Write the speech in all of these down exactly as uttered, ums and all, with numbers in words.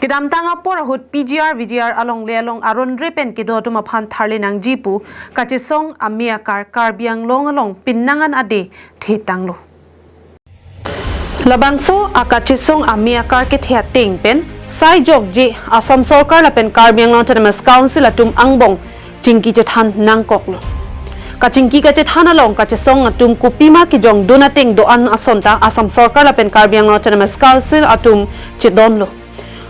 Kedamtang apor ahut P G R V G R alongle along aron re pen kedo atum aphan tharle nangji pu kachesong amei akar Karbi Anglong along pinnangan ade thetanglo. Labangso akachesong amei akar kethe ateng pen sai jokje Assam Sorkar lapen Karbi Anglong Autonomous Council atum angbong chingki chethan nangkoklo. Kachingki kachethan along kachesong atum kopima kejongdun ateng do-an ason ta Assam Sorkar lapen Karbi Anglong Autonomous Council atum chedonlo.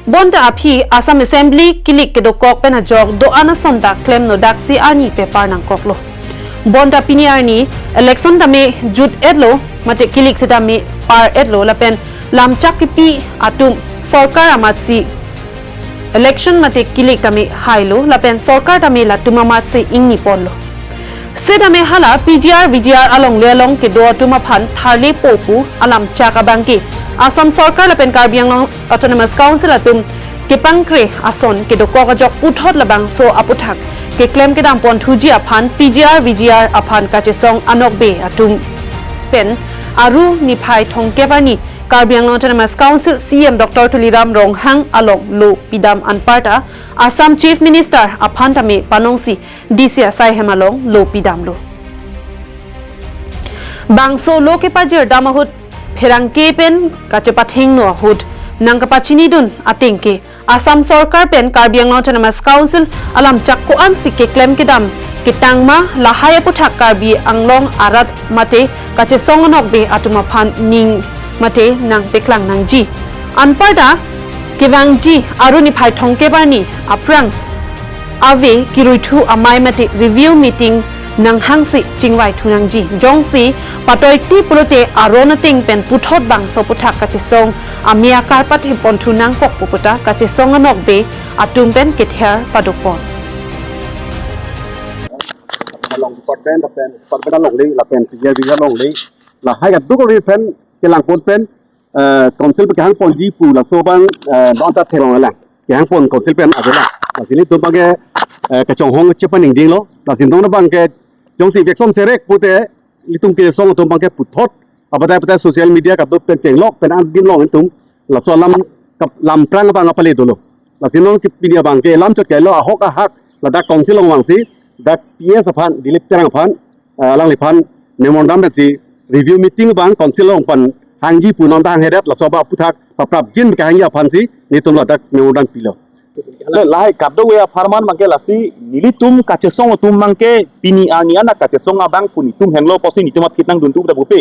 Bonta aphi Assam Assembly kilik kedokok pen ajok do-an ason ta klemno daksi arni pepar nangkoklo. Bonta pini arni election tame jut-etlo mate kilik setame par-etlo lapen lamchak kepi atum sorkar amatsi election mate kilik tame hailo lapen sorkar tame latum amatsi ingni ponlo. Setame hala P G R V G R alongle along kedo atum aphan tharlepo pu alamchak abangke Assam Sorkar lapen Karbi Anglong Autonomous Council atum kepangkre ason kedokok ajok puthot labangso aputhak keklem kedam ponthuji aphan P G R V G R aphan kachesong anokbe atum pen aru niphai thomkep arni Karbi Anglong Autonomous Council C E M Doctor Tuliram Ronghang along lo pidam anparta Assam Chief Minister aphan tame panongsi D C asai hem along lo pidamlo. Bangso lo kepajirdam ahut pherangke pen kachepathengno ahut nangkapachinidun atengke Assam Sorkar pen Karbi Anglong Autonomous Council alamchak ko-ansi keklem kedam ketangma lahai aputhak Karbi Anglong arat mate kachesong anokbe atum aphan ning mate nangpeklang nangji. Anparta kevangji aru niphai thomkep arni aphrang ave kiruithu amei mate review meeting nanghangsi chingvaithu nangji. Jongsi patoiti pulote aron ateng pen puthot bangso aputhak kachesong amei akar pathe ponthu nangkok pu puta kachesong anokbe atum pen kether padopon. Along department lapen department alongle lapen P G R V G R alongle lahai kaduk ri pen kelang pon pen eh, council pen kehang ponji pu laso abang eh, bang ta theklong lang kehang pon council pen avelang. Lasi nelitum abangke eh, kachonghong chepaningding lo. Lasi non abangke jongsi veksom serek pute nelitum kachesong atum abangke puthot abatai abatai social media kaduk pen chenglok pen angdin long nelitum laso alam kap- lamprang abang apale dolo. Lasi non ke pini abangke lam chot kailo ahok ahak ladak council along vangsi dak P S aphan Dilip Terang aphan eh, alangliphan memorandum pensi review meeting abang council along pen hangji pu non ta hanghedet laso aputhak paprapjin kehangji aphansi nelitum ladak memorandum pilo. Lahai kadokave apharman abangke lasi nelitum kachesong atum abangke pini arni an kachesong abang pu nelitum henlo pusi nelitum aphi nangduntu ta bupe.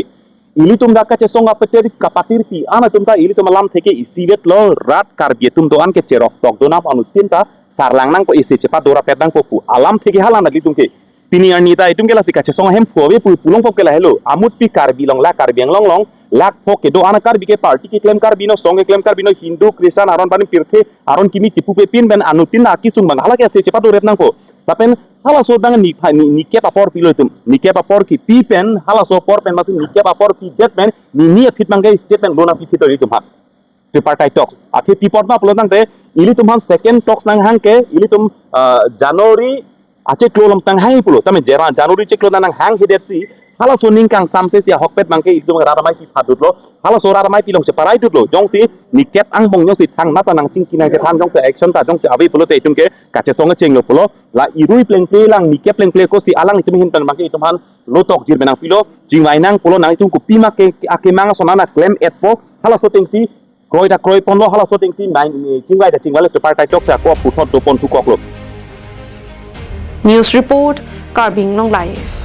Ilitum dak kachesong apeter kapatirpi an atum ta ilitum alamthe ke isivetlo, rat Karbi atum do-an ke cherok tokdun aphan anuttin ta sarlang nangpo, isi chepadorapet nangpo pu alamthe ke hala nelitum ke. Pini arni ta itum ke lasi kachesong ahem phu ave pu pulongpo ke lahelo. Amutpi Karbi along la Karbi Anglong along lakpho kedo-an Karbi ke party keklem Karbi no, song keklem Karbi no, Hindu, Christian, aron panim pirthe, aron kimi kipu pe pin pen anuttin akisung abang hala ke isi chepadorep nangpo. Lapen halaso abang ni, ni, nikep apor pilo itum. Nikep apor kipi pen, halaso apor pen masi nikep apor pidet pen, ni, ni aphi abangke statement lo nangpithulo itum ha. Tripartite talks. Athe pi apor ma pulo tangte, ilitum aphan second talks nanghang ke, ilitum ah, January achiklo along nanghang pulo. Tame Jera-, January chiklo nanghang hidetsi, halaso ning kangsamse si ahokpet abangke ilitum rat amei pi phadutlo. Halaso rat amei pi along cheparaidutlo. Jongsi nikep angbong jongsi thangnat ta nangchingki nangchethan jongsi action ta jongsi ave pulote itum ke kachesong chenglo pulo. La irui plengple lang nikep plengple ko si alanglitum ahin pen abangke itum aphan lo tokjir pen nangpilo, chingvai nang pulo, nangtum kopima ke akemang ason an klem-etpo, halaso atengsi kroi ta kroi ponlo, halaso atengsi main chingvai ta chingvailo, tripartite talks ako puthot do ponthu koklo. News report, Karbi Anglong Live.